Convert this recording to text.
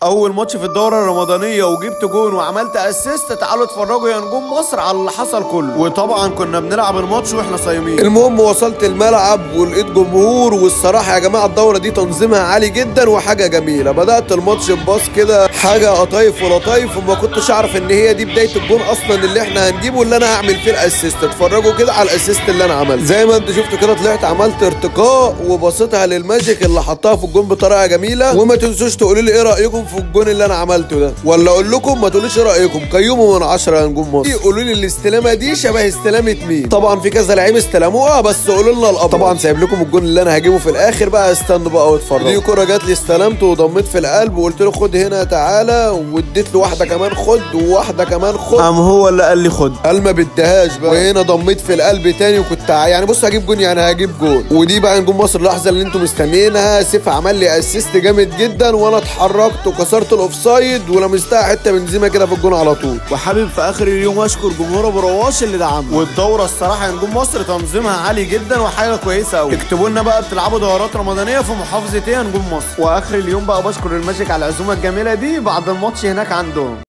اول ماتش في الدورة الرمضانية وجبت جون وعملت assist. تعالوا اتفرجوا يا نجوم مصر على اللي حصل كله. وطبعا كنا بنلعب الماتش واحنا صايمين. المهم وصلت الملعب ولقيت جمهور، والصراحة يا جماعة الدورة دي تنظيمها عالي جدا وحاجه جميلة. بدات الماتش بباص كده حاجة قطايف ولطايف، وما كنتش اعرف ان هي دي بداية الجون اصلا اللي احنا هنجيبه، اللي انا هعمل فيه ال assist. اتفرجوا كده على ال assist اللي انا عملته. زي ما انتوا شفتوا كده طلعت عملت ارتقاء وبصيتها للماجيك اللي حطها في الجون بطريقة جميلة. وما تنسوش تقولوا لي ايه رايكم في الجون اللي انا عملته ده، ولا اقول لكم ما تقولوش ايه رايكم، قيموا من 10 يا نجوم مصر. قولوا لي الاستلامه دي شبه استلامه مين؟ طبعا في كذا لعيب استلموها، بس قولوا لنا الابرز. طبعا سايب لكم الجون اللي انا هجيبه في الاخر بقى، استنوا بقى واتفرجوا. دي كورة جات لي استلمته وضميت في القلب وقلت له خد هنا تعالى، واديت له واحدة كمان خد وواحدة كمان خد، قام هو اللي قال لي خد، قال ما بديهاش بقى. وهنا ضميت في القلب تاني، وكنت يعني بص هجيب جون، يعني هجيب جون. ودي بقى نجوم مصر اللحظة اللي انتم مستنيينها. سيف عمل لي assist جامد جدا، وانا اتحركت وكسرت ال offside ولمستها حتة بنزيمه كده في الجون على طول. وحابب في اخر اليوم اشكر جمهور ابو رواش اللي دعمنا. والدوره الصراحة يا نجوم مصر تنظيمها عالي جدا وحاجه كويسة قوي. اكتبوا لنا بقى بتلعبوا دورات رمضانيه في محافظة ايه يا نجوم مصر. واخر اليوم بقى بشكر الماجيك على العزومة الجميلة دي بعد الماتش هناك عندهم.